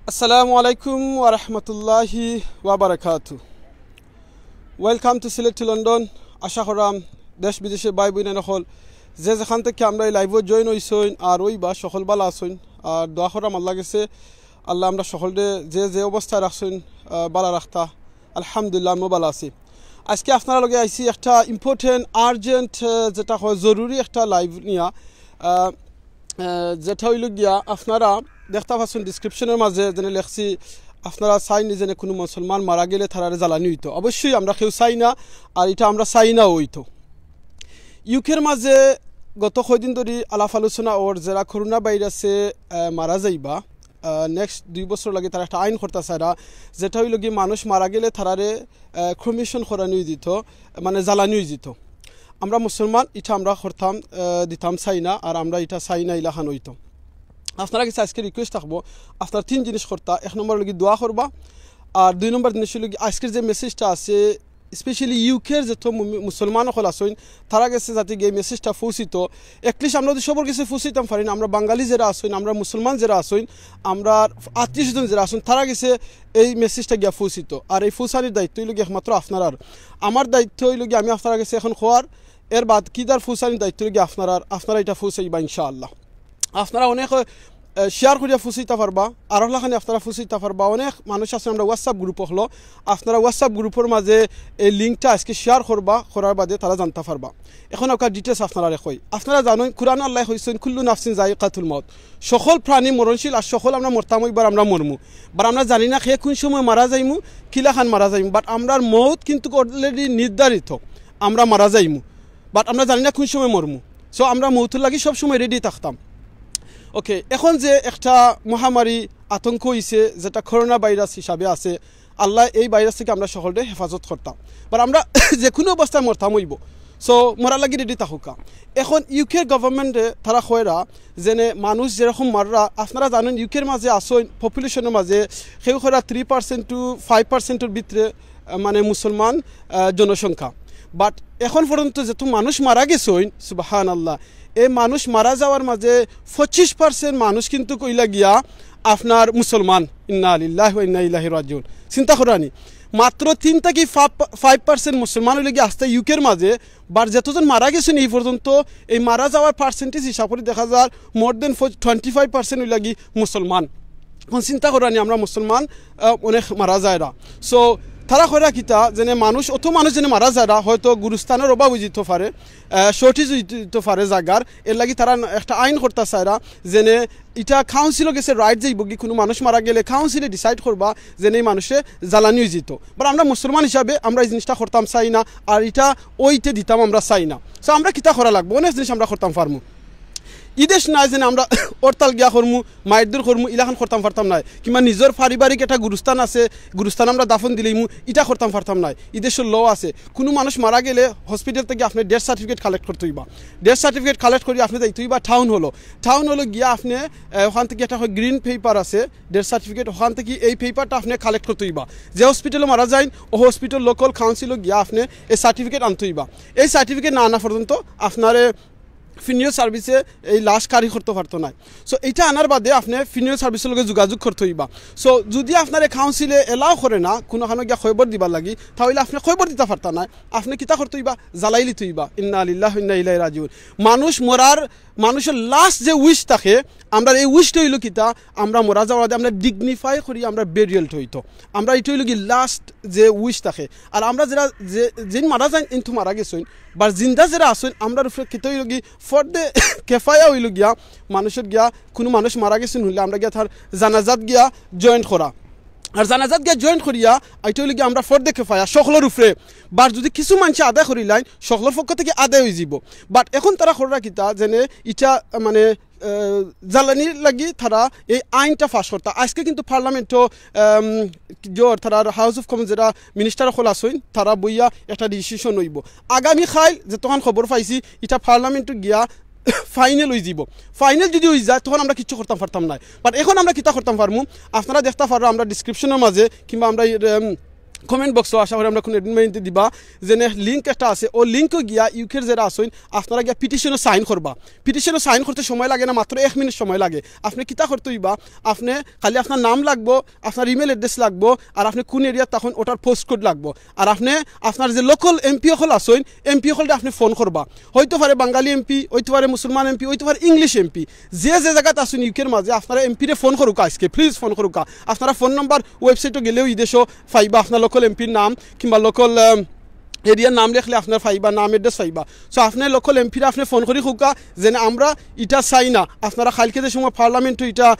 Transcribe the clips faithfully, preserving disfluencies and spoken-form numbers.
আসসালামু আলাইকুম ওয়া রাহমাতুল্লাহি ওয়া বারাকাতু। Welcome to Sylhet to London. আশা করাম দেশ বিদেশর ভাই বইন অকল যে যেখান থাকি আমরা এই live-ও join অইছইন আর অইবা, সকল ভালা আছইন। আর দোয়া করাম আল্লার গেছে, আল্লায় আমরা সকলরে যে যে অবস্থায় রাখছইন, আহ, ভালা রাখতা। আলহামদুলিল্লাহ, আমিও ভালা আছি। আজকে আপনারার লগে আইছি একটা important, urgent, আহ, যেটা কয় জরুরি একটা live নিয়া। আহ, আহ, যেটা অইলো গিয়া আপনারা দেখতা পারছইন description-র মাঝে যেনে লেখছি, আপনারা চাইন নি যেনে কুনু মুসলমান মারা গেলে তারারে জ্বালানি অইতো। অবশ্যই আমরা কেউ চাই না, আর ইটা আমরা চাই না অইতো। UK-র মাঝে গত কয়দিন ধরি আলাপ আলোচনা অর যেরা করোনা ভাইরাসে, আহ, মারা যাইবা, আহ, next দুই বছর লাগি তারা একটা আইন করতা চাইরা, যেটা অইলো গি মানুষ মারা গেলে তারারে, আহ, cremation করানি অইযিতো, মানে জ্বালানি অইযিতো। আমরা মুসলমান, ইটা আমরা করতাম, আহ, দিতাম চাই না, আর আমরা ইটা চাই না ইলাখান অইতো। আপনারার গেছে আজকে request থাকবো, আপনারা তিন জিনিস করতা। এক নম্বর অইলো গি দোয়া করবা, আর দুই নম্বর জিনিস অইলো গি আজকের যে message-টা আছে, specially UK-র যত মু-, মুসলমান অকল আছইন, তারার গেছে যাতে গিয়া message-টা পৌঁছিতো। At least আমরা যদি সবর গেছে পৌঁছিতাম পারি না, আমরা বাঙালি যেরা আছইন, আমরা মুসলমান যেরা আছইন, আমরার আত্মীয় স্বজন যেরা আছইন, তারার গেছে এই message-টা গিয়া পৌঁছিতো। আর এই পৌঁছানির দায়িত্ব অইলো গি একমাত্র আপনারার। আমার দায়িত্ব অইলো গি আমি আপনারার গেছে এখন কওয়ার, এর বাদ কিদার পৌঁছানির দায়িত্ব অইলো গি আপনারার, আপনারা ইটা পৌঁছাইবা ইনশাআল্লাহ। আপনারা অনেক, আহ, share করিয়া পৌঁছাইতা পারবা, আর অলাখানি আপনারা পৌঁছাইতা পারবা। অনেক মানুষ আছে আমরা WhatsApp group অকলো, আপনারা WhatsApp group-র মাঝে এই link-টা আজকে share করবা, করার বাদে তারা জানতা পারবা। এখন অউকা details আপনারারে কই। আপনারা জানইন, কুরআনো আল্লায় কইছইন, "কুল্লু নাফসিন যায়িকাতুল মাউত।" সকল প্রাণী মরণশীল, আর সকল আমরা মরতাম অইবার আমরা মরমু। But আমরা জানি না কে কুন সময় মারা যাইমু, কিলাখান মারা যাইমু। But আমরার মউত কিন্তু already নির্ধারিত, আমরা মারা যাইমু। But আমরা জানি না কুন সময় মরমু। So আমরা মউতর লাগি সব সময় ready থাকতাম। OK, এখন যে একটা মহামারী আতঙ্ক অইছে, যেটা করোনা ভাইরাস হিসাবে আছে, আল্লায় এই ভাইরাস থাকি আমরা সকলরে হেফাজত করতা। But আমরা যে কুনু অবস্থায় মরতাম অইবো। So মরার লাগি ready থাকউক্কা। এখন UK-র government-এ তারা কইরা যেনে মানুষ যেরকম মাররা, আপনারা জানইন UK-র মাঝে আছইন, population-র মাঝে কেউ কইরা three percent to five percent-র ভিতরে, আহ, মানে মুসলমান, আহ, জনসংখ্যা। But এখন পর্যন্ত যত মানুষ মারা গেছইন, সুবহানাল্লাহ, এই মানুষ মারা যাওয়ার মাঝে পঁচিশ percent মানুষ কিন্তু অইলা গিয়া আপনার মুসলমান। ইন্না লিল্লাহি ওয়া ইন্না ইলাইহি রাজিউন। চিন্তা করইন নি, মাত্র তিন থাকি five percent মুসলমান অইলা গিয়া আস্তা UK-র মাঝে। But যতজন মারা গেছইন এই পর্যন্ত, এই মারা যাওয়ার percentage হিসাব করি দেখা যার more than twenty five percent অইলা গি মুসলমান। এখন চিন্তা করইন নি, আমরা মুসলমান, আহ, অনেক মারা যায়রা। So তারা কইরা কিতা, যেনে মানুষ, অত মানুষ যেনে মারা যায়রা, হয়তো গুরুস্থানর অভাব অইযিতো পারে, আহ, shortage অইযিতো পারে জাগার, এর লাগি তারা একটা আইন করতা চাইরা, যেনে ইটা council-র গেছে right যাইবো গি, কুনু মানুষ মারা গেলে council-এ decide করবা যেনে এই মানুষরে জ্বালানি অইযিতো। But আমরা মুসলমান হিসাবে আমরা এই জিনিসটা করতাম চাই না, আর ইটা অইতে দিতাম আমরা চাই না। So আমরা কিতা করা লাগবো? অনেক জিনিস আমরা করতাম পারমু। ই দেশ নায় যেনে আমরা হরতাল গিয়া করমু, মাইরধর করমু, ইলাখান করতাম পারতাম নায়। কিংবা নিজর পারিবারিক একটা গুরুস্থান আছে, গুরুস্থান আমরা দাফন দিলাইমু, ইটা করতাম পারতাম নায়। ই দেশর law আছে, কুনু মানুষ মারা গেলে hospital থাকি আপনে death certificate collect করতে অইবা। Death certificate collect করি আপনে যাইতে অইবা town hall-ও। Town hall-ও গিয়া আপনে, আহ, ওখান থাকি একটা হয় green paper আছে, death certificate, ওখান থাকি এই paper-টা আপনে collect করতে অইবা। যে hospital-ও মারা যাইন, ও hospital local council-ও গিয়া আপনে এই certificate আনতে অইবা। এই certificate না আনা পর্যন্ত আপনারে funeral service-এ এই লাশ carry করতে পারতো নায়। So ইটা আনার বাদে আপনে funeral service-র লগে যোগাযোগ করতে অইবা। So যদি আপনারে council-এ allow করে না কুনুখানো গিয়া কবর দিবার লাগি, তা অইলে আপনে কবর দিতা পারতা নায়। আপনে কিতা করতে অইবা? জ্বালাইলিতে অইবা। ইন্না লিল্লাহি ওয়া ইন্না ইলাইহি রাজিউন। মানুষ মরার, মানুষর last যে wish থাকে, আমরার এই wish-টা অইলো কিতা? আমরা মরা যাওয়ার বাদে আমরা dignify করি, আমরা burial-টা অইতো। আমরা ইটা অইলো গি last যে wish থাকে। আর আমরা যেরা, যে, যেইন মারা যাইন, ইন তো মারা গেছইন, but জিন্দা যেরা আছইন, আমরার উপরে কিতা অইলো গি ফর্দে কেফায়া অইলো গিয়া, মানুষর গিয়া, কুনু মানুষ মারা গেছইন অইলে আমরা গিয়া তার জানাজাত গিয়া join করা। আর জানাজাত গিয়া join করিয়া, ইটা অইলো গি আমরা ফর্দে কেফায়া, সকলর উপরে। But যদি কিছু মানষে আদায় করিলাইন, সকলর পক্ষ থাকি আদায় অইযিবো। But এখন তারা কররা কিতা, যেনে ইটা, মানে, আহ, জ্বালানির লাগি তারা এই আইনটা pass করতা। আজকে কিন্তু parliament-ও, আম, জোর তারার House of Commons যেরা minister অকল আছইন, তারা বইয়া একটা decision অইবো। আগামী কাইল যতখান খবর পাইছি, ইটা parliament-ও গিয়া final অইযিবো। Final যদি অইযায়, তখন আমরা কিচ্ছু করতাম পারতাম নায়। But এখন আমরা কিতা করতাম পারমু? আপনারা দেখতা পাররা আমরা description-র মাঝে কিংবা আমরা, আম, কমেন্ট বক্সো আশা করি আমরা কুনু অ্যাডমিন দিবা, যেনে লিংক একটা আছে, ও লিংকো গিয়া ইউকের যেরা আছইন আপনারা গিয়া পিটিশনো সাইন করবা। পিটিশনো সাইন করতে সময় লাগে না, মাত্র এক মিনিট সময় লাগে। আপনে কিতা করতে অইবা, আপনে খালি আপনার নাম লাগবো, আপনার ইমেইল অ্যাড্রেস লাগবো, আর আপনে কুন এরিয়াত থাকইন ওটার পোস্ট কোড লাগবো। আর আপনে আপনার যে লোকাল এমপি অকল আছইন, এমপি অকলরে আপনে ফোন করবা। অইতো পারে বাঙালি এমপি, অইতো পারে মুসলমান এমপি, অইতো পারে ইংলিশ এমপি। যে যে জাগাত আছইন ইউকের মাঝে, আপনারা এমপিরে ফোন করুক্কা আইজকে, প্লিজ ফোন করুক্কা। আপনারা ফোন নাম্বার ওয়েবসাইটো গেলেও ই দেশো পাইবা, আপনার লোকাল এমপির নাম কিংবা লোকাল এরিয়ার নাম লেখলে আপনার পাইবা, নাম অ্যাড্রেস পাইবা। সো আপনে লোকাল এমপিরে আপনে ফোন করি কউক্কা যেনে আমরা ইটা চাই না। আপনারা কাইলকে যে সময় পার্লামেন্টো ইটা, আহ,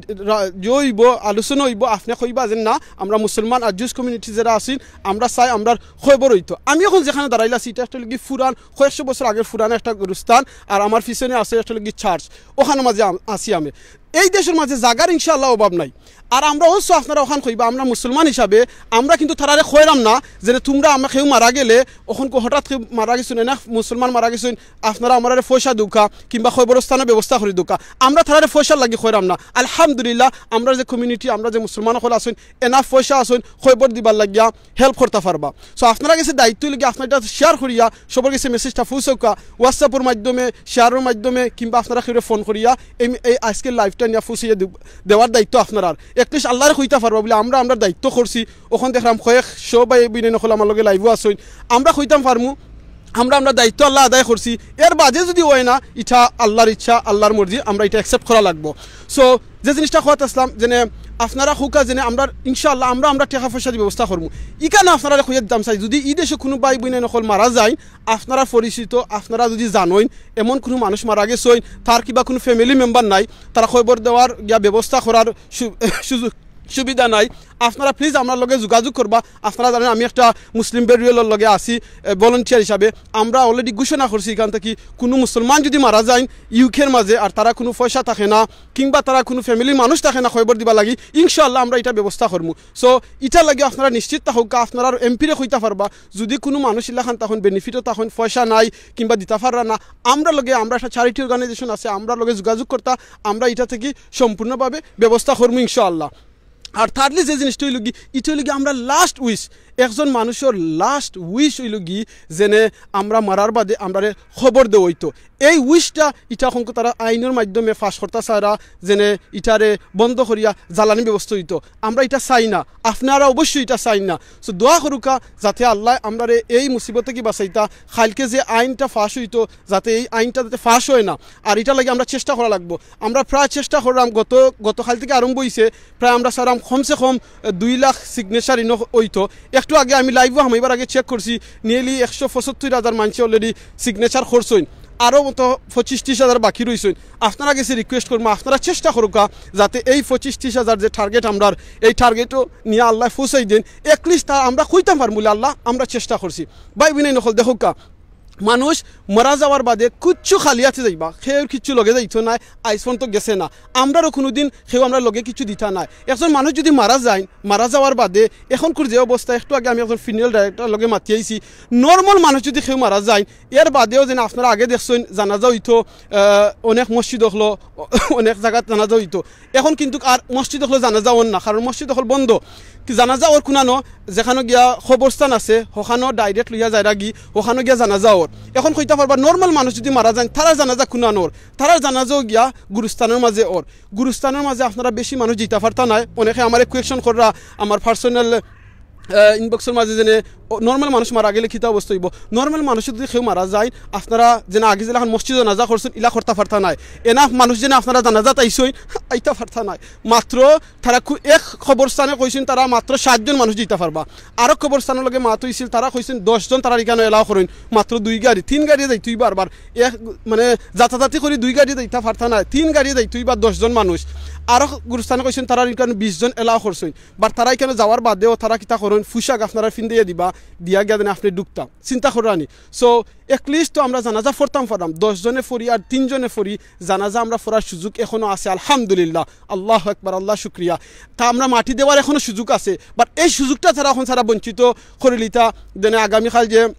রা-, ইয়ে অইবো, আলোচনা অইবো, আপনে কইবা যেন না, আমরা মুসলমান আর জুস কমিউনিটি যেরা আছইন, আমরা চাই আমরার খবর অইতো। আমি অখন যেখানো দাঁড়াইল আছি, ইটা একটা অইলো গি পুরান, কয়েকশো বছর আগের পুরান একটা গুরুস্থান, আর আমার পিছনে আছে একটা অইলো গি চার্চ, ওখানোর মাঝে আম-, আছি আমি। এই দেশর মাঝে জাগার ইনশাআল্লাহ অভাব নাই। আর আমরা অবশ্য আপনারা ওখান কইবা, আমরা মুসলমান হিসাবে আমরা কিন্তু তারারে কইরাম না যেনে তুমরা আমরা কেউ মারা গেলে, অখন কো-, হঠাৎ কেউ মারা গেছইন, না মুসলমান মারা গেছইন, আপনারা আমরারে পয়সা দেউক্কা কিংবা কবরস্থানর ব্যবস্থা করি দেউক্কা। আমরা তারারে পয়সার লাগি কইরাম না। আলহামদুলিল্লাহ, আমরা যে কমিউনিটি, আমরা যে মুসলমান অকল আছইন, এনাফ পয়সা আছইন কবর দিবার লাগিয়া, হেল্প করতা পারবা। সো আপনারা গেছে দায়িত্ব অইলো গি আপনারা ইটা শেয়ার করিয়া সবর গেছে মেসেজটা পৌঁছাউক্কা, WhatsApp-অর মাধ্যমে, শেয়ারর মাধ্যমে কিংবা আপনারা কেউরে ফোন করিয়া এই, এই আইজকের লাইভটা নিয়া পৌঁছাইয়া দে-, দেওয়ার দায়িত্ব আপনারার। At least আল্লারে কইতা পারবা বুলে আমরা, আমরার দায়িত্ব করছি। অখন দেখরাম কয়েকশো ভাই বইনাইন অকল আমার লগে লাইভো আছইন, আমরা কইতাম পারমু আমরা, আমরার দায়িত্ব আল্লায় আদায় করছি। এর বাদে যুদি অয় না, ইটা আল্লার ইচ্ছা, আল্লার মর্জি, আমরা ইটা accept করা লাগবো। সো যে জিনিসটা কওয়াত আছলাম, যেনে আপনারা কউক্কা যেনে আমরা ইনশাআল্লাহ আমরা, আমরা টেকা পয়সাদি ব্যবস্থা করমু। ইখানো আপনারারে কইয়া দিতাম চাই, যুদি ই দেশো কুনু ভাই বইনাইন অকল মারা যাইন, আপনারা পরিচিত, আপনারা যুদি জানইন এমন কুনু মানুষ মারা গেছইন, তার কিবা কুনু ফ্যামিলি মেম্বার নাই, তারা কবর দেওয়ার গিয়া ব্যবস্থা করার সু-, সুযোগ সুবিধা নাই, আপনারা প্লিজ আমরার লগে যোগাযোগ করবা। আপনারা জানইন আমি একটা মুসলিম বেরিয়ালর লগে আছি, এ, ভলান্টিয়ার হিসাবে। আমরা already ঘোষণা করছি ইখান থাকি কুনু মুসলমান যুদি মারা যাইন ইউকের মাঝে আর তারা কুনু পয়সা থাকে না কিংবা তারা কুনু ফ্যামিলির মানুষ থাকে না কবর দিবার লাগি, ইনশাআল্লাহ আমরা ইটা ব্যবস্থা করমু। সো ইটার লাগি আপনারা নিশ্চিত থাকউক্কা, আপনারা এমপিরে কইতা পারবা, যুদি কুনু মানুষ ইলাখান থাকইন বেনিফিটো থাকইন, পয়সা নাই কিংবা দিতা পাররা না, আমরার লগে, আমরা একটা charity organization আছে, আমরার লগে যোগাযোগ করতা, আমরা ইটা থাকি সম্পূর্ণভাবে ব্যবস্থা করমু ইনশাআল্লাহ। আর thirdly যে জিনিসটা অইলো গি, ইটা অইলো গি আমরার last wish, একজন মানুষর last wish অইলো গি যেনে আমরা মারার বাদে আমরারে কবর দেওয়া অইতো। এই wishটা ইটা অখন তারা আইনর মাধ্যমে পাস করতা চাইরা, যেনে ইটারে বন্ধ করিয়া জ্বালানির ব্যবস্থা অইতো। আমরা ইটা চাই না, আপনারা অবশ্যই ইটা চাইন না। সো দোয়া করউক্কা যাতে আল্লায় আমরারে এই মুসিবত থাকি বাঁচাইতা। কাইলকে যে আইনটা পাস অইতো, যাতে এই আইনটা যাতে পাস অয় না, আর ইটার লাগি আমরা চেষ্টা করা লাগবো। আমরা প্রায় চেষ্টা কররাম, গত, গতকাইল থাকি আরম্ভ অইছে, প্রায় আমরা চাইরাম কমসে কম, এ, দুই লাখ সিগনেচার ইনো অইতো। একটু আগে আমি লাইভো হামাইবার আগে চেক করছি, nearly একশো পঁচাত্তর হাজার মানষে already সিগনেচার করছইন, আরও মতো পঁচিশ ত্রিশ হাজার বাকি রইছইন। আপনারার গেছে রিকোয়েস্ট করমু, আপনারা চেষ্টা করউক্কা যাতে এই পঁচিশ ত্রিশ হাজার যে টার্গেট আমরার, এই টার্গেটও নিয়া আল্লায় পৌঁছাই দেইন। At least তা আমরা কইতাম পারমু বুলে, "আল্লাহ, আমরা চেষ্টা করছি।" ভাই বইনাইন অকল দেখউক্কা, মানুষ মারা যাওয়ার বাদে কুচ্ছু খালি আতে যাইবা, কেউর কিচ্ছু লগে যাইতো নায়, আইজ পর্যন্ত গেছে না। আমরারও কুনুদিন কেউ আমরার লগে কিচ্ছু দিতা নায়। একজন মানুষ যুদি মারা যাইন, মারা যাওয়ার বাদে অখনকুর যে অবস্থা, একটু আগে আমি একজন funeral director লগে মাতি আইছি, normal মানুষ যুদি কেউ মারা যাইন, এর বাদেও যেন আপনারা আগে দেখছইন জানাজা অইতো, আহ, অনেক মসজিদ অকলো, অনেক জাগাত জানাজা অইতো। অখন কিন্তুক আর মসজিদ অকলো জানাজা অর না, কারণ মসজিদ অকল বন্ধ। কি জানাজা অর কুনানো, যেখানো গিয়া কবরস্থান আছে, হখানো direct লইয়া যাইরাগি, হখানো গিয়া জানাজা অর। অখন কইতা পারবা, normal মানুষ যুদি মারা যাইন, তারার জানাজা কুনানো অর? তারার জানাজাও গিয়া গুরুস্থানর মাঝে অর। গুরুস্থানর মাঝে আপনারা বেশি মানুষ যাইতা পারতা নায়। অনেকে আমারে question কররা, আমার personal, আহ, inbox-অর মাঝে যেনে, ও, normal মানুষ মারা গেলে কিতা অবস্থা অইবো? Normal মানুষ যুদি কেউ মারা যাইন, আপনারা যেনে আগে যেলাখান মসজিদো জানাজা করছইন, ইলা করতা পারতা নায়। Enough মানুষ যেনে আপনারা জানাজাত আইছইন, আইতা পারতা নায়। মাত্র তারা কু-, এক কবরস্থানে কইছইন তারা মাত্র সাত জন মানুষ যাইতা পারবা। আরক কবরস্থানর লগে মাত অইছিল, তারা কইছইন দশ জন তারার ইখানো allow করইন, মাত্র দুই গাড়ি, তিন গাড়ি যাইতো অইবা। আরবার এক, মানে, জাতাজাতি করি দুই গাড়ি যাইতা পারতা নায়, তিন গাড়ি যাইতো অইবা দশ জন মানুষ। আরক গুরুস্থানে কইছইন তারার ইখানো বিশ জন allow করছইন। But তারা ইখানো যাওয়ার বাদেও তারা কিতা করইন, পোশাক আপনারা ফিন্দাইয়া দিবা, দিয়া গিয়া যেনে আপনে ঢুকতা। চিন্তা কররানি। So, at least তো আমরা জানাজা পড়তাম পাররাম, দশ জনে পড়ি আর তিন জনে পড়ি, জানাজা আমরা পড়ার সুযোগ অখনো আছে, আলহামদুলিল্লাহ, আল্লাহু আকবার, আল্লাহ শুকরিয়া। তা আমরা মাটি দেওয়ার অখনো সুযোগ আছে, but এই সুযোগটা তারা অখন তারা বঞ্চিত করিলিতা। যেনে আগামীকাল যে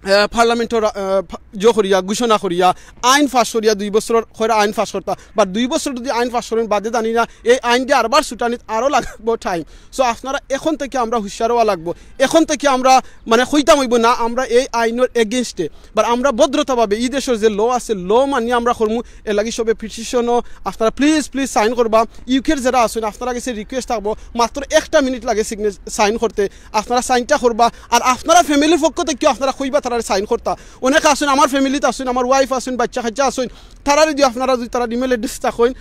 আহ, পার্লামেন্টর, আহ, ফা-, জো করিয়া, ঘোষণা করিয়া, আইন পাস করিয়া দুই বছরর কইরা আইন পাস করতা, বা দুই বছর যদি আইন পাস করইন বাদে জানি না, এই আইন দিয়া আরবার ছুটানিত আরো লাগবো টাইম। So আপনারা এখন থাকি আমরা হুঁশিয়ার অওয়া লাগবো, এখন থাকি আমরা মানে কইতাম অইবো না আমরা এই আইনর against এ, but আমরা ভদ্রতাভাবে ই দেশর যে law আছে, law মানি আমরা করমু। এর লাগি সবে petition ও আপনারা please please সাইন করবা। ইউকের যারা আছইন আপনারা গেছে request থাকবো, মাত্র একটা মিনিট লাগে সিগনেচার সাইন করতে, আপনারা সাইনটা করবা। আর আপনারা ফ্যামিলির পক্ষ থাকিও আপনারা কইবা তারারে সাইন করতা। অনেকে আছইন, আমার ফ্যামিলিত আছইন, আমার ওয়াইফ আছইন, বাচ্চা কাচ্চা আছইন, তারারে দিও আপনারা যদি তারার ইমেইল অ্যাড্রেস থাকইন,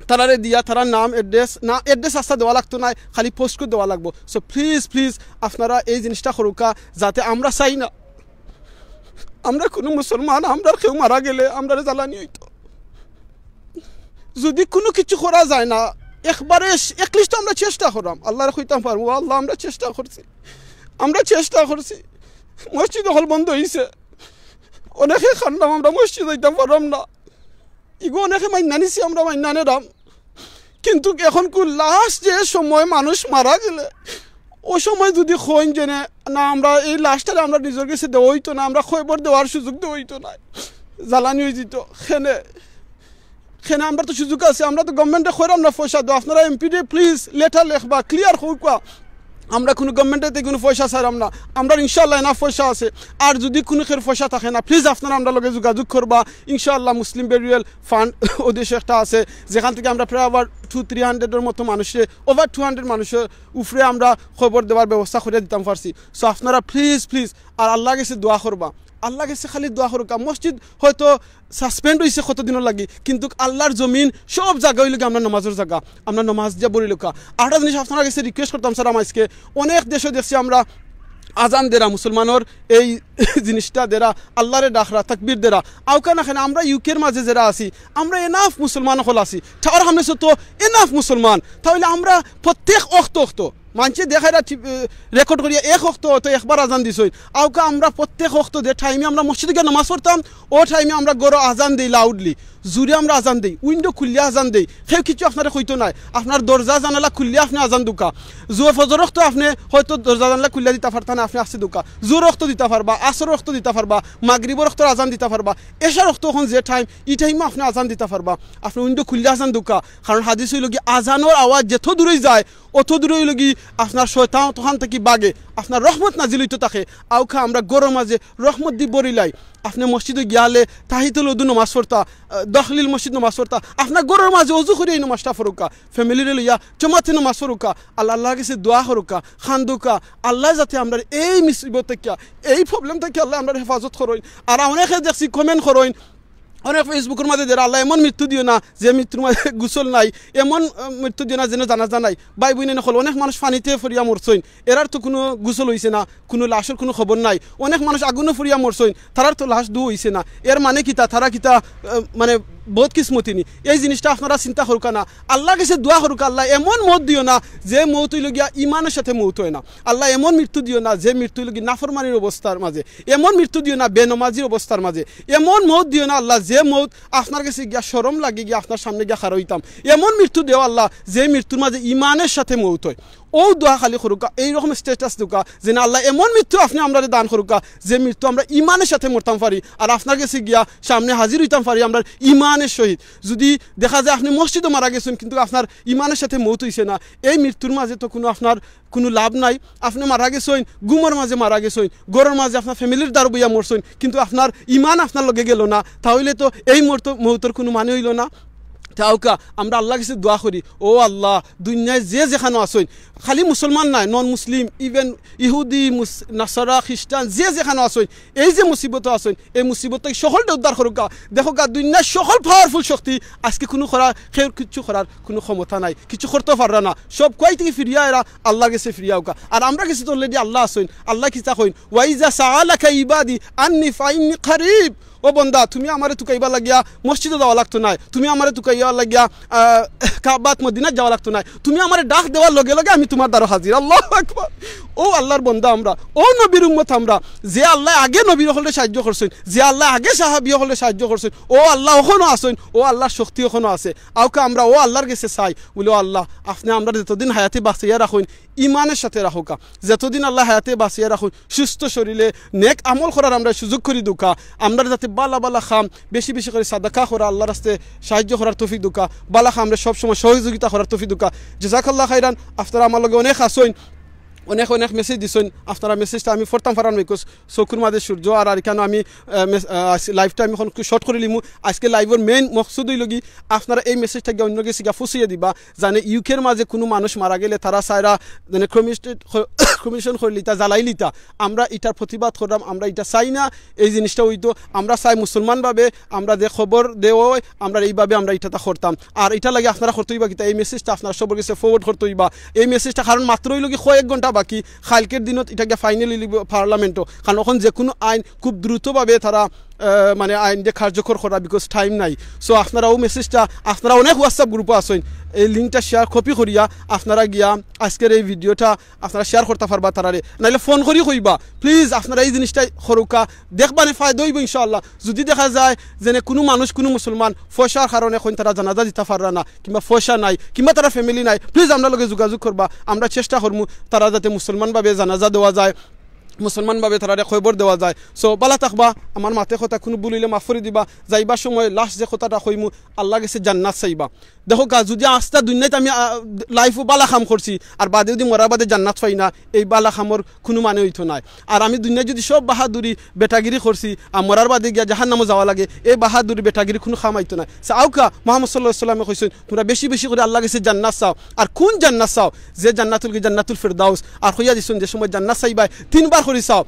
তারারে দিয়া তারার নাম, অ্যাড্রেস, না অ্যাড্রেস আস্তা দেওয়া লাগতো নায়, খালি পোস্ট কোড দেওয়া লাগবো। So please please আপনারা এই জিনিসটা করুক্কা, যাতে আমরা চাই না আমরা কুনু মুসলমান, আমরার কেউ মারা গেলে আমরারে জ্বালানি অইতো। যদি কুনু কিছু করা যায় না, একবারে শ-, at least তো আমরা চেষ্টা করলাম, আল্লারে কইতাম পারমু, "ও আল্লাহ, আমরা চেষ্টা করছি, আমরা চেষ্টা করছি।" মসজিদ অকল বন্ধ অইছে, অনেকে কানলাম, আমরা মসজিদ যাইতাম পারলাম না। ইগু অনেকে মাইন্না নিছি, আমরা মাইন্না নেরাম। কিন্তু এখন কু লাস্ট যে সময় মানুষ মারা গেলে, ও সময় যদি কইন যে না, না, আমরা এই লাশটারে আমরা নিজর গেছে দেওয়া অইতো না, আমরা কবর দেওয়ার সুযোগ দেওয়া অইতো না, জ্বালানি অইযিতো, কেনে, কেনে আমরা তো সুযোগ আছে, আমরা তো গভর্নমেন্টে কইরাম না পয়সা দেও, আপনারা এমপি রে প্লিজ লেটার লেখবা, ক্লিয়ার কউক্কা, আমরা কুনু গভর্নমেন্টে কুনু পয়সা চাইরাম না, আমরার ইনশাআল্লাহ এনাফ পয়সা আছে। আর যদি কুনু কেউর পয়সা থাকে না, প্লিজ আপনারা আমরার লগে যোগাযোগ করবা। ইনশাআল্লাহ মুসলিম বেরিয়াল ফান্ড ওদেশে একটা আছে, যেখান থাকি আমরা প্রায় over two three hundred এর মতো মানুষরে, over two hundred মানুষর উপরে আমরা কবর দেওয়ার ব্যবস্থা করিয়া দিতাম পারছি। So আপনারা প্লিজ প্লিজ আর আল্লার গেছে দোয়া করবা, আল্লার গেছে খালি দোয়া করুক্কা। মসজিদ হয়তো সাসপেন্ড অইছে কতদিনর লাগি, কিন্তু আল্লার জমিন সব জাগা অইলোগি আমরার নমাজর জাগা, আমরা নমাজ দিয়া ভরিলাউক্কা। আরেকটা জিনিস আপনারার গেছে রিকোয়েস্ট করতাম স্যার, আইজকে অনেক দেশো দেখছি আমরা আজান দেরা মুসলমানর এই জিনিসটা দেরা, আল্লারে ডাকরা, তাকবীর দেরা, আউক্কা না কেনে আমরা ইউকের মাঝে যেরা আছি, আমরা এনাফ মুসলমান অকল আছি, ঠার হামলে তো এনাফ মুসলমান, তাইলে আমরা প্রত্যেক অক্ত অক্ত মানষে দেখাইরা টি-, এ, রেকর্ড করিয়া এক অক্ত অক্ত একবার আজান দিছইন। আউক্কা আমরা প্রত্যেক অক্ত যে টাইমে আমরা মসজিদে গিয়া নমাজ পড়তাম, ও টাইমে আমরা ঘরো আজান দেই লাউডলি, জুরে আমরা আজান দেই, উইন্ডো খুলিয়া আজান দেই। কেউ কিচ্ছু আপনারে কইতো নায়, আপনার দরজা জানালা খুলিয়া আপনে আজান দেউক্কা। জুরে ফজর অক্ত আপনে হয়তো দরজা জানালা খুলিয়া দিতা পারতা না, আপনে আস্তে দেউক্কা। জুর অক্ত দিতা পারবা, আসর অক্ত দিতা পারবা, মাগরিবর অক্তর আজান দিতা পারবা, এশার অক্ত অখন যে টাইম, ই টাইমে আপনে আজান দিতা পারবা। আপনে উইন্ডো খুলিয়া আজান দেউক্কা, কারণ হাদিস অইলোগি আজানর আওয়াজ যেত দূরই যায়, অত দূরই অইলোগি আপনার শয়তান অতখান থাকি বাগে, আপনার রহমত নাজিল অইতো থাকে। আউক্কা আমরা ঘরর মাঝে রহমত দি ভরিলাই। আপনে মসজিদো গিয়া হালে তাহিয়াতুল উযু নমাজ পড়তা, আহ, তাহলিল মসজিদ নমাজ পড়তা, আপনার ঘরর মাঝে অজু করিয়া ই নমাজটা পড়ুক্কা, ফ্যামিলিরে লইয়া জমাতে নমাজ পড়ুক্কা, আল্লাহ, আল্লার গেছে দোয়া করুক্কা, কান্দুক্কা, আল্লায় যাতে আমরারে এই মুসিবত থাকিয়া, এই প্রবলেম থাকিয়া আল্লায় আমরারে হেফাজত করইন। আর অনেকে দেখছি কমেন্ট করইন, অনেক Facebook-র মাঝে দেরা, "আল্লাহ, এমন মৃত্যু দিও না যে মৃত্যুর মাঝে গোসল নাই, এমন, আহ, মৃত্যু দিও না যেন জানাজা নাই।" ভাই বইন অকল, অনেক মানুষ পানিতে পড়িয়া মরছইন, এরার তো কুনু গোসল অইছে না, কুনু লাশর কুনু খবর নাই। অনেক মানুষ আগুনো পড়িয়া মরছইন, তারার তো লাশ ধু অইছে না। এর মানে কিতা? তারা কিতা, আহ, মানে, বদকিসমতি নি? এই জিনিসটা আপনারা চিন্তা করুক্কা না, আল্লার গেছে দোয়া করুক্কা, "আল্লাহ, এমন মউত দিও না যে মউত অইলোগিয়া ইমানর সাথে মউত অয় না। আল্লাহ, এমন মৃত্যু দিও না যে মৃত্যু অইলোগি নাফরমানির অবস্থার মাঝে, এমন মৃত্যু দিও না বেনমাজির অবস্থার মাঝে, এমন মউত দিও না আল্লাহ যে মউত আপনার গেছে গিয়া শরম লাগে গিয়া আপনার সামনে গিয়া খাড়া অইতাম। এমন মৃত্যু দেও আল্লাহ যে মৃত্যুর মাঝে ইমানের সাথে মউত অয়।" অউ দোয়া খালি করুক্কা, এইরকম স্ট্যাটাস দেউক্কা, যেন আল্লাহ এমন মৃত্যু আপনে আমরারে দান করুক্কা যে মৃত্যু আমরা ইমানের সাথে মরতাম পারি, আর আপনার গেছে গিয়া সামনে হাজির অইতাম পারি আমরার ইমানের সহিত। যদি দেখা যায় আপনে মসজিদো মারা গেছইন, কিন্তু আপনার ইমানের সাথে মউত অইছে না, এই মৃত্যুর মাঝে তো কুনু আপনার কুনু লাভ নাই। আপনে মারা গেছইন, ঘুমর মাঝে মারা গেছইন, ঘরর মাঝে আপনার ফ্যামিলির দারো বইয়া মরছইন, কিন্তু আপনার ইমান আপনার লগে গেলো না, তাইলে তো এই মরত-, মউতর কুনু মানে অইলো না। তে আউক্কা আমরা আল্লার গেছে দোয়া করি, "ও আল্লাহ, দুনিয়ায় যে যেখানো আছইন, খালি মুসলমান নায়, নন মুসলিম, even ইহুদি, মুস-, নাসারা, খ্রিস্টান, যে যেখানো আছইন, এই যে মুসিবতো আছইন, এই মুসিবত থাকি সকলরে উদ্ধার করুক্কা।" দেখুক্কা, দুনিয়ার সকল পাওয়ারফুল শক্তি আইজকে কুনু করা, কেউর কিচ্ছু করার কুনু ক্ষমতা নাই, কিচ্ছু করতেও পাররা না। সব কুয়াই থাকি ফিরিয়া এরা আল্লার গেছে ফিরিয়া আউক্কা। আর আমরার গেছে তো already আল্লাহ আছইন। আল্লায় কিতা কইন? "ওয়াইজা সাআলাকা ইবাদি আন্নি ফাইন্নি কারিব।" ও বন্দা, তুমি আমারে তুকাইবার লাগিয়া মসজিদো যাওয়া লাগতো নায়, তুমি আমারে তুকাইবার লাগিয়া, আহ, কাবাত মদিনাত যাওয়া লাগতো নায়, তুমি আমারে ডাক দেওয়ার লগে লগে আমি তুমার দ্বারো হাজির। আল্লাহু আকবার। ও আল্লাহর বন্দা আমরা, ও নবীর উম্মত আমরা, যে আল্লায় আগে নবী অকলরে সাহায্য করছইন, যে আল্লায় আগে সাহাবী অকলরে সাহায্য করছইন, ও আল্লাহ অখনো আছইন, ও আল্লাহর শক্তি অখনো আছে। আউকা আমরা ও আল্লাহর গেছে চাই, বুলে, "ও আল্লাহ, আপনে আমরারে যতদিন হায়াতে বাঁচাইয়া রাখইন, ইমানের সাথে রাখউকা, যতদিন আল্লাহ হায়াতে বাঁচাইয়া রাখইন, সুস্থ শরীরে নেক আমল করার আমরারে সুযোগ করি দেউকা, আমরারে যাতে বালা বালা কাম, বেশি বেশি করি সাদাকা করা, আল্লাহর রাস্তায় সাহায্য করার তৌফিক দেউকা, বালা কামরে সব সময় সহযোগিতা করার তৌফিক দেউকা।" জাযাকাল্লাহ খাইরান। আপনারা আমার লগে অনেক আছইন, অনেক অনেক message দিছইন। আপনারা message টা আমি পড়তাম পারার নায়, because চকুর মাঝে সূর্য, আর আর ইখানো আমি, আহ, মেস-, আহ, আজ live টা আমি অখন একটু short করিলিমু। আজকে live র main মকসুদ অইলোগি আপনারা এই message টা গিয়া অন্যর গেছে গিয়া পৌঁছাইয়া দিবা, যানে UK র মাঝে কুনু মানুষ মারা গেলে তারা চাইরা যানে cremation খ-, cremation করিলিতা, জ্বালাইলিতা। আমরা ইটার প্রতিবাদ কররাম, আমরা ইটা চাই না এই জিনিসটা অইতো। আমরা চাই মুসলমান ভাবে আমরা যে খবর দেওয়া অয়, আমরা এইভাবে আমরা ইটাতা করতাম। আর ইটার লাগি আপনারা করতে অইবা কিতা, এই message টা আপনারা সবর গেছে forward করতে অইবা। এই message টা কারণ মাত্র অইলোগি কয়েক ঘন্টা বাকি, কালকের দিনত ইটা গিয়া final অইলিবো Parliament ও, কারণ অখন যে কুনু আইন খুব দ্রুতভাবে তারা, আহ, মানে আইন যে কার্যকর করা, because time নাই। So আপনারা ও message টা, আপনারা অনেক WhatsApp group ও আছইন, এই link টা share copy করিয়া আপনারা গিয়া আজকের এই video টা আপনারা share করতা পারবা তারারে, নাইলে phone করি কইবা। Please আপনারা এই জিনিসটা করউকা, দেখবা নে ফায়দা অইবো ইনশাআল্লাহ। যদি দেখা যায় যেনে কুনু মানুষ, কুনু মুসলমান পয়সার কারণে অখন তারা জানাজা দিতা পাররা না, কিংবা পয়সা নাই, কিংবা তারা family নাই, please আমরার লগে যোগাযোগ করবা, আমরা চেষ্টা করমু তারা যাতে মুসলমান ভাবে জানাজা দেওয়া যায়, মুসলমান ভাবে তারারে কবর দেওয়া যায়। So বালা থাকবা, আমার মাতে কথা কুনু ভুল অইলে মাফ করি দিবা। যাইবার সময় last যে কথাটা কইমু, আল্লাহর গেছে জান্নাত চাইবা। দেখউক্কা, যদি আস্তা দুনিয়াত আমি, আহ, life ও বালা কাম করছি, আর বাদে যদি মরার বাদে জান্নাত পাই না, এই বালা কামর কুনু মানে অইতো নায়। আর আমি দুনিয়াত যদি সব বাহাদুরি, বেটাগিরি করছি, আর মরার বাদে গিয়া জাহান্নামো যাওয়া লাগে, এই বাহাদুরি, বেটাগিরি কুনু কাম আইতো নায়। So আউক্কা, মুহাম্মদ সাল্লাল্লাহু আলাইহি ওয়াসাল্লামে কইছইন, "তুমরা বেশি বেশি করি আল্লাহর গেছে জান্নাত চাও।" আর কুন জান্নাত চাও? যে জান্নাতুল কি জান্নাতুল ফেরদাউস। আর কইয়া দিছইন, যে সময় জান্নাত চাইবায়, তিনবার করি চাও।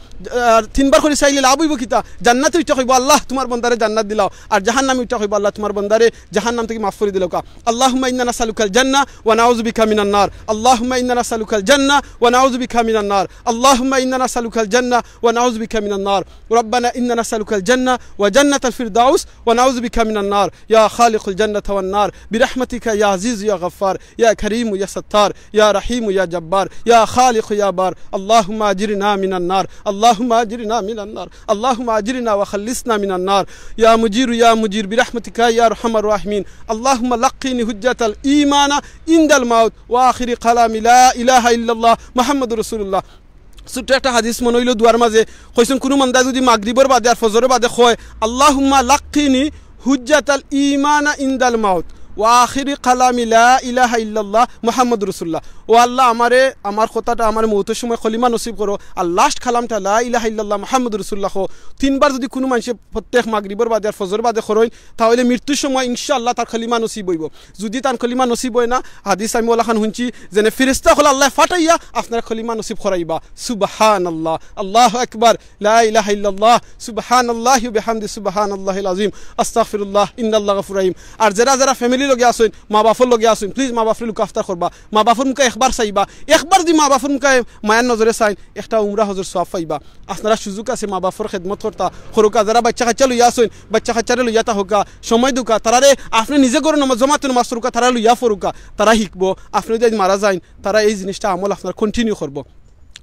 আর তিনবার করি চাইলে লাভ অইবো কিতা? জান্নাতে উঠা কইবো, "আল্লাহ, তুমার বন্দারে জান্নাত দিলাও।" আর জাহান্নামে উঠা কইবো, "আল্লাহ, তুমার বন্দারে জাহান্নাম থাকি মাফ করি দিলাউক্কা।" اللهم إنا نسألك الجنة ونعوذ بك من النار. اللهم إنا نسألك الجنة ونعوذ بك من النار. اللهم إنا نسألك الجنة ونعوذ بك من النار. ربنا إنا نسألك الجنة وجنة الفردوس ونعوذ بك من النار. يا خالق الجنة والنار، برحمتك يا عزيز يا غفار، يا كريم يا ستار، يا رحيم يا جبار، يا خالق يا بار. اللهم أجرنا من النار. اللهم أجرنا من النار. اللهم أجرنا وخلصنا من النار. يا مجير يا مجير، برحمتك يا أرحم الراحمين. اللهم لقني حجة الإيمان عند الموت، وآخر كلامي لا إله إلا الله محمد رسول الله. ছোট্ট একটা হাদিস মনো অইলো দোয়ার মাঝে, কইছইন, কুনু বান্দায় যদি মাগরিবর বাদে আর ফজরর বাদে কয়, "اللهم لقني حجة الإيمان عند الموت، وآخر كلامي لا إله إلا الله محمد رسول الله।" "ও আল্লাহ, আমারে, আমার কথাটা, আমারে মউতর সময় কলিমা নসিব করো, আর last কালামটা লা ইলাহা ইল্লাল্লাহ মুহাম্মাদুর রাসূলুল্লাহ কও।" তিনবার যদি কুনু মানষে প্রত্যেক মাগরিবর বাদে আর ফজরর বাদে করইন, তাহলে মৃত্যুর সময় ইনশাআল্লাহ তার কলিমা নসিব অইবো। যদি তার কলিমা নসিব অয় না, হাদিস আমি অলাখান হুনছি, যেনে ফিরিস্তা অকল আল্লায় ফাটাইয়া আপনার কলিমা নসিব করাইবা। সুবহানাল্লাহ, আল্লাহু আকবার, লা ইলাহা ইল্লাল্লাহ, সুবহানাল্লাহি ওয়া বিহামদি, সুবহানাল্লাহিল আযীম, আস্তাগফিরুল্লাহ, ইন্নাল্লাহা গাফুরুর রহিম। আর যেরা যেরা family লগে আছইন, মা বাপর লগে আছইন, please মা বাপরে look after করবা। মা বাপর মুখে একবার চাইবা, একবার যদি মা বাপর মুখে মায়ার নজরে চাইন, একটা উমরা হজর সওয়াব পাইবা। আপনারা সুযোগ আছে মা বাপর খেদমত করতা, করউক্কা। যারা বাইচ্চা কাইচ্চা লইয়া আছইন, বাইচ্চা কাইচ্চারে লইয়া থাকউক্কা, সময় দেউক্কা, তারারে আপনে নিজে ঘরো নমাজ, জমাতে নমাজ পড়উক্কা, তারা লইয়া পড়উক্কা, তারা হিকবো। আপনে যদি মারা যাইন, তারা এই জিনিসটা আমল আপনার continue করবো।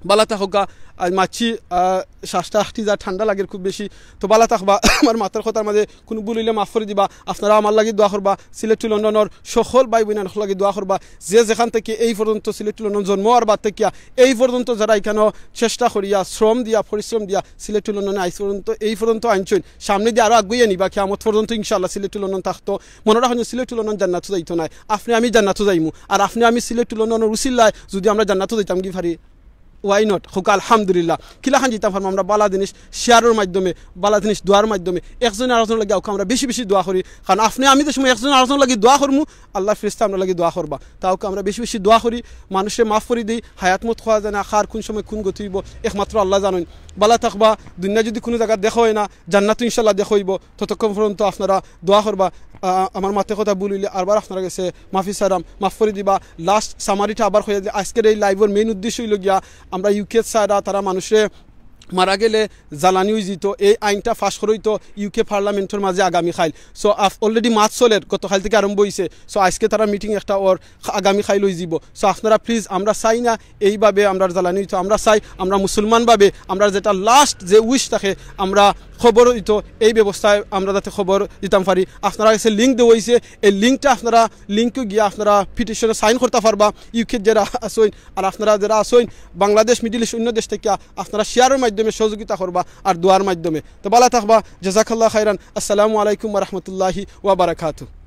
বালা থাকউক্কা। আজ মাতছি, আহ, শ্বাসটা আটকি যায়, ঠান্ডা লাগের খুব বেশি। তো বালা থাকবা। আমার মাতর কথার মাঝে কুনু ভুল অইলে মাফ করি দিবা। আপনারা আমার লাগি দোয়া করবা, সিলেটি লন্ডনর সকল ভাই বইনাইনর লাগি দোয়া করবা। যে যেখান থাকি এই পর্যন্ত সিলেটি লন্ডন জন্ম অওয়ার বাদ থাকিয়া এই পর্যন্ত যারা ইখানো চেষ্টা করিয়া, শ্রম দিয়া, পরিশ্রম দিয়া সিলেটি লন্ডনে আইজ পর্যন্ত, এই পর্যন্ত আনছইন, সামনেদি আরো আগুয়াইয়া নিবা, কিয়ামত পর্যন্ত ইনশাআল্লাহ সিলেটি লন্ডন থাকতো। মনো রাখইন যে সিলেটি লন্ডন জান্নাতো যাইতো নায়, আপনে আমি জান্নাতো যাইমু। আর আপনে আমি সিলেটি লন্ডনর উসিলায় যদি আমরা জান্নাতো যাইতামগি পারি, why not? কউক্কা আলহামদুলিল্লাহ। কিলাখান যাইতাম পারমু আমরা? বালা জিনিস share-র মাধ্যমে, বালা জিনিস দোয়ার মাধ্যমে। একজনে আরকজনর লাগি অউক্কা আমরা বেশি বেশি দোয়া করি, কারণ আপনে আমি যে সময় একজনে আরকজনর লাগি দোয়া করমু, আল্লার ফিরিস্তা আমরার লাগি দোয়া করবা। তা অউক্কা আমরা বেশি বেশি দোয়া করি, মানুষরে মাফ করি দেই, হায়াত মউত কওয়া যায় না, কার কুন সময় কুন গতি অইবো, একমাত্র আল্লায় জানইন। বালা থাকবা, দুনিয়া যদি কুনু জাগাত দেখা অয় না, জান্নাতো ইনশাআল্লাহ দেখা অইবো। ততক্ষণ পর্যন্ত আপনারা দোয়া করবা। আ-, আমার মাতে কথা ভুল অইলে আরবার আপনারার গেছে মাফি চাইরাম, মাফ করি দিবা। Last summary-টা আবার কইয়া দিই, আইজকের এই live-র main উদ্দেশ্য অইলো গিয়া আমরা UK ছাড়া তারা মানুষরে মারা গেলে জ্বালানি অইযিতো, এই আইনটা পাশ করইতো ইউকে পার্লামেন্টর মাঝে আগামীকাইল। So, already মাত চলের, গতকাইল থাকি আরম্ভ অইছে। So, আইজকে তারা মিটিং একটা অর, আগামীকাইল অইযিবো। So, আপনারা please, আমরা চাই না এইভাবে আমরার জ্বালানি অইতো, আমরা চাই আমরা মুসলমানভাবে আমরার যেটা last যে wish থাকে, আমরা কবর অইতো, এই ব্যবস্থায় আমরা যাতে কবর দিতাম পারি। আপনারার গেছে লিংক দেওয়া অইছে, এই লিংকটা আপনারা, লিংকো গিয়া আপনারা পিটিশনে সাইন করতা পারবা, ইউকে যেরা আছইন, আর আপনারা যেরা আছইন বাংলাদেশ, মিডল ইস্ট, অন্য দেশ থাকি, আপনারা শেয়ারর মাধ্যমে সহযোগিতা করবা আর দোয়ার মাধ্যমে। তো ভালা থাকবা, জাযাকাল্লাহ খাইরান। আসসালামু আলাইকুম ওয়া রাহমাতুল্লাহি ওয়া বারাকাতুহু।